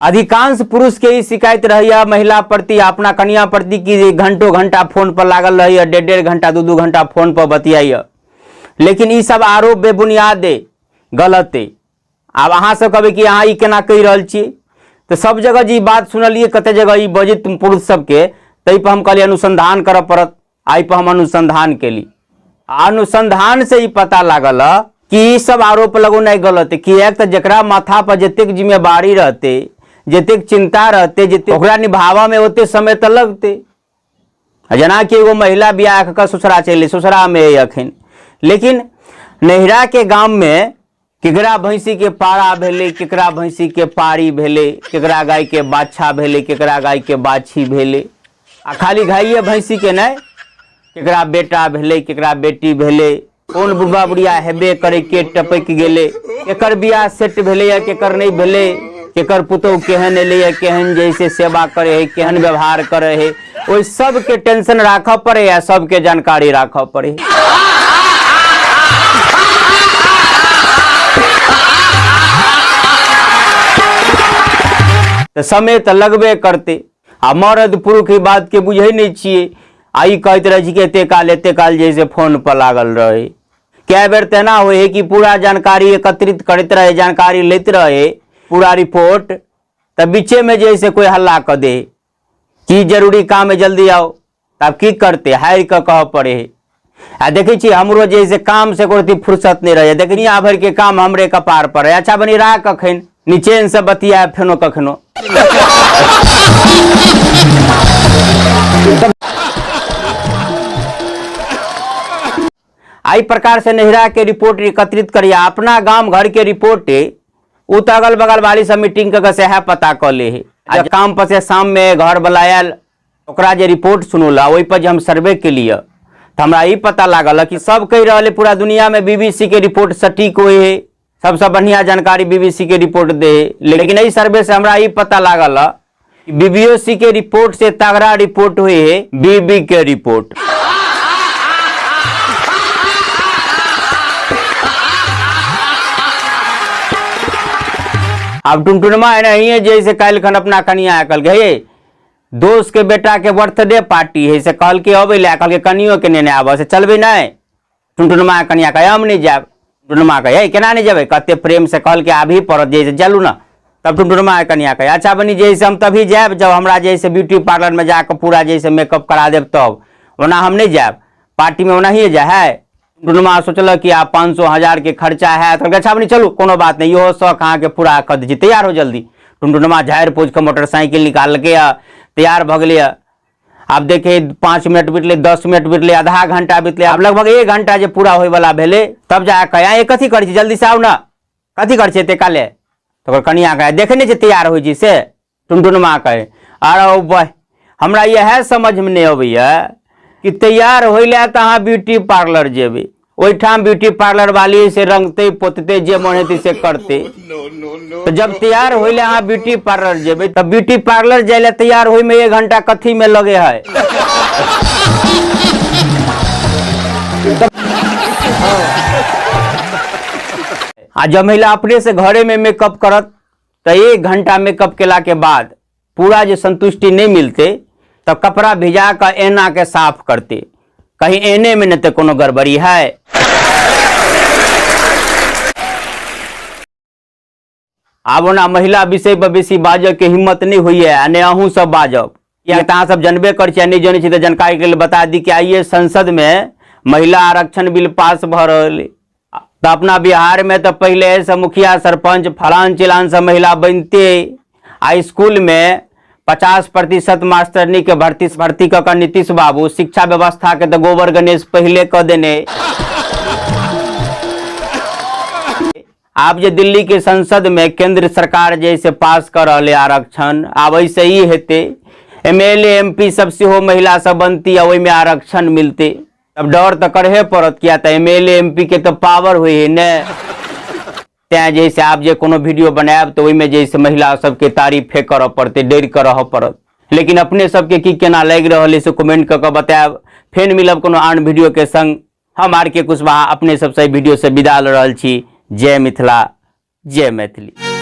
अधिकांश पुरुष के ई शिकायत रहैया महिला प्रति, अपना कनिया प्रति कि जे घंटो घंटा फोन पर लागल रहैया, डेढ़ डेढ़ घंटा दू दू घंटा फोन पर बतियाइया। लेकिन ई सब आरोप बेबुनियाद है, गलत है। आब अहाँ सब कहबै कि अहाँ ई केना कहि रहल छी, तऽ सब जगह जे ई बात सुनलियै, कते जगह ई बजैत पुरुष सबके, ताहि पर हम कहलियै अनुसंधान करऽ पड़त। एहि पर हम अनुसंधान केली, अनुसंधान से ई पता लागल कि ई सब आरोप लगौनाइ गलत है। किएक तऽ जकरा माथा पर जतेक जिम्मेवारी रहतै, जतेक चिंता रहतै, जतेक ओकरा निभाबऽ में ओते समय तऽ लगतै। आ जेनाकि एगो महिला बियाह कऽ कऽ ससुरा चलि, ससुरामे अइ अखन, लेकिन नैहराके गाममे केकरा भैंसी के पारा भेलै, केकरा भैंसी के पारी भेलै, केकरा गाय के बाछा भेलै, केकरा गाय के बाछी भेलै, आ खाली गाइए भैंसी के नहि, केकरा बेटा भेलै, केकरा बेटी भेलै, कोन बुढ़बा बुढ़िया हेबे करे, के टपकि गेलै, केकर बियाह सेट भेलै या केकर नहि भेलै, केकर पुतोहु केहन एलै या केहन जैसे सेवा करे है, केहन व्यवहार करे है, ओहि सबके टेंशन राखऽ पड़े आ सबके जानकारी राखऽ पड़े। तऽ समय तऽ लगबे करतै। आ मरद पुरुष ई बात के बुझै नहि छियै, आ ई कहैत रहै छी कि एते काल एते काल जे से फोन पर लागल रहै। कए बेर तऽ एना होइ है कि पूरा जानकारी एकत्रित करैत रहै, जानकारी लैत रहै पूरा रिपोर्ट, तऽ बीचेमे जे है से कोइ हल्ला कऽ दे की जरूरी काम है जल्दी आओ, तऽ आब की करतै, हारि कऽ कहऽ पड़ै है। आ देखै छी हमरो जे है से काम से एको रत्ती फुर्सत नहि रहैए, देखै दुनिया भरिके काम हमरे कपार पर है। अच्छा बनी राख, कखन निचेनसँ बतियाएब फेनो कखनो। एहि प्रकार से नैहरा के रिपोर्ट एकत्रित करिए, अपना गाम घर के रिपोर्ट ओ तऽ अगल बगल वाली सब मीटिंग कऽ के सएह पता कऽ ले है। आ काम पर से शाम में घर वाला आयल, ओकरा जे रिपोर्ट सुनौला, ओहि पर जे हम सर्वे केलियै तऽ हमरा ई पता लागल कि सब कहि रहल है पूरा दुनिया में बीबीसी के रिपोर्ट सटीक होइ है, सबसँ बढ़िया जानकारी बीबीसी के रिपोर्ट दे है। लेकिन एहि सर्वे से हमरा ई पता लागल कि बीबीओसी के रिपोर्ट से तगड़ा रिपोर्ट हुई है बीबी के रिपोर्ट। आब टुनटुनमा एनाहिए जैसे काल्हि खन अपना कनिया कहलकै, हे दोस्त के बेटा के बर्थडे पार्टी है, से कहलकै अबै लए, कहलकै कनियो के नेने आबऽ, से चलबै नहि। टुनटुनमा कनिया कहे हम नहि जायब। टुनटुनमा कहे हे केना नहि जेबै, कते प्रेम से कहलकै आबही पड़त जे से चलू ने। तब टुनटुनमा कनिया कहे अच्छा बनी जे से हम तभी जायब जब हमरा जे से ब्यूटी पार्लर में जाके पूरा जे से मेकअप करा देब, तब ओना हम नहि जायब, पार्टी में ओनाहिए जाए है। टुनटुनमा सोचलक कि आब 500 हजार के खर्चा है, कहलकै अच्छा बनी चलू कोनो बात नहि, इहो शौक अहाँके पूरा कऽ दै छी, तैयार हो जल्दी। टुनटुनमा झाड़ि पोछि कऽ मोटरसाइकिल निकाललकै तैयार भऽ गेलै। आब देखे 5 मिनट बितले, 10 मिनट बितले, आधा घंटा बितले, आब लगभग 1 घंटा जे पूरा होय वाला भेलै तब जा कऽ आँय कथी करै छी, जल्दी से आउ ने, कथी करै छी एते काले। तऽ ओकर कनिया कहे देखै नहि छै तैयार होइ छी से। टुनटुनमा कहे अरे बह हमरा इएह समझमे नहि अबैया कि तैयार होइ लए तऽ अहाँ ब्यूटी पार्लर जेबै, ओहिठाम ब्यूटी पार्लर वाली से रंगतै पोततै जे मन हेतै से करतै। तऽ जब तैयार होइ लए अहाँ ब्यूटी पार्लर जेबै तऽ ब्यूटी पार्लर जाय लए तैयार होइमे 1 घंटा कथी में लगे है। आ जब महिला अपने से घरे में मेकअप करत तऽ 1 घंटा मेकअप केला के बाद पूरा जे संतुष्टि नहीं मिलते तऽ कपड़ा भिजा कऽ ऐना के साफ करते, कहीं एने में नहीं तो कोनो गड़बड़ी है। आब ओना महिला विषय पर बेसी बाजऽ के हिम्मत नहीं होइए आ नहि अहूँ सब बाजब, किया तऽ अहाँ सब जनबे करै छी, आ नहि जनै छी तऽ जानकारी के लेल बता दी कि आइए संसद में महिला आरक्षण बिल पास भऽ रहल अइ। तऽ अपना बिहार में तऽ पहिले से मुखिया सरपंच फलान चिलान सब महिला बनते, आ स्कूल में 50% मास्टरनी के भर्ती भर्ती कऽ कऽ नीतीश बाबू शिक्षा व्यवस्था के तऽ गोबर गणेश पहिले कऽ देने। आब जे दिल्ली के संसद में केंद्र सरकार जे से पास कऽ रहल है आरक्षण, आब ऐसे ही हेतै M L A M P सब सेहो महिला सब बनती आ ओहिमे आरक्षण मिलतै। तब डर तऽ करहे पड़त, किया तऽ M L A M P के तऽ पावर होइ है ने। तैं जे से आब जे कोनो वीडियो बनायब तऽ ओहिमे जे से महिला सबके तारीफे करऽ पड़तै, डरि कऽ रहऽ पड़त। लेकिन अपने सबके की केना लागि रहल है से कमेंट कऽ कऽ बतायब। फेर मिलब कोनो आन वीडियो के संग। हम आर के कुशवाहा अपने सबसँ वीडियो से विदा लऽ रहल छी। जय मिथिला, जय मैथिली।